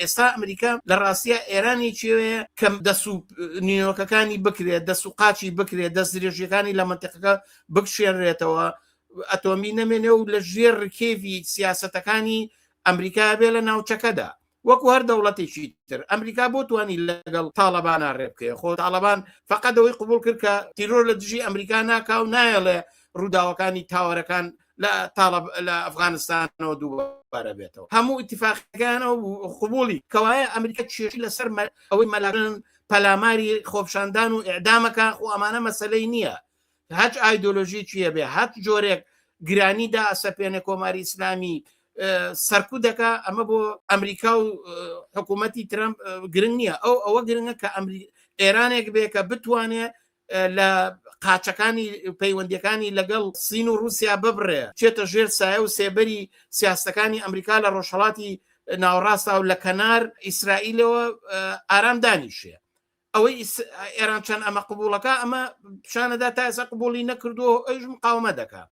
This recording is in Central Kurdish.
ئێستا ئەمریکا لە ڕاستیا ئێرانێکی وەیە کە دەس و نینۆکەکانی بکرێت دەس و قاچی بکرێت دەست درێژیەکانی لە منتیقەکە بکشێنرێتەوە ئەتۆمی نەمێنێ و لە ژێر ڕکێڤی سیاسەتەکانی ئەمریکا بێ لە ناوچەکەدا وەکو هەر دەوڵەتێکی تر ئەمریکا بۆ توانی لەگەڵ تاڵەبانا ڕێ بکەێ خۆ تاڵەبان فقط ئەوەی قبول کرد کە تیرۆر لە دژی ئەمریکا ناکا و نایەڵێ ڕووداوەکانی تاوەرەکان لە تاڵە لە ئەفغانستانەوە دووبارە بێتەوە هەموو ئیتفاقەکانەوە قبولی کەوایە ئەمریکا کێشی لەسەر ئەوەی مەلاکردن پەلاماری خۆپشاندان و ئیعدامەکە خۆ ئەمانە مەسەلەی نییە هەچ ئایدۆلۆژیکی هەبێ هەچ جۆرێک گرانی دا ئەسەپێنێ کۆماری ئیسلامی سەرکو دەکا ئەمە بۆ ئەمریکا و حکوومەتی ترەمپ گرنگ نییە ئەو ئەوە گرنگە کە ئێرانێک بێ کە بتوانێ لە قاچەکانی پەیوەندیەکانی لەگەڵ سین و رووسیا ببڕێ چێتە ژێر سایە و سێبەری سیاستەکانی ئەمریکا لە ڕۆژهڵاتی ناوەڕاستا و لە کەنار ئیسرائیلەوە ئارام دانیشێ ئەوەی ئێران چەند ئەمە قبوڵەکە ئەمە پیشانەدا تا ئێستا قبوڵی نەکردووە ئەوش مقاومە دەکات.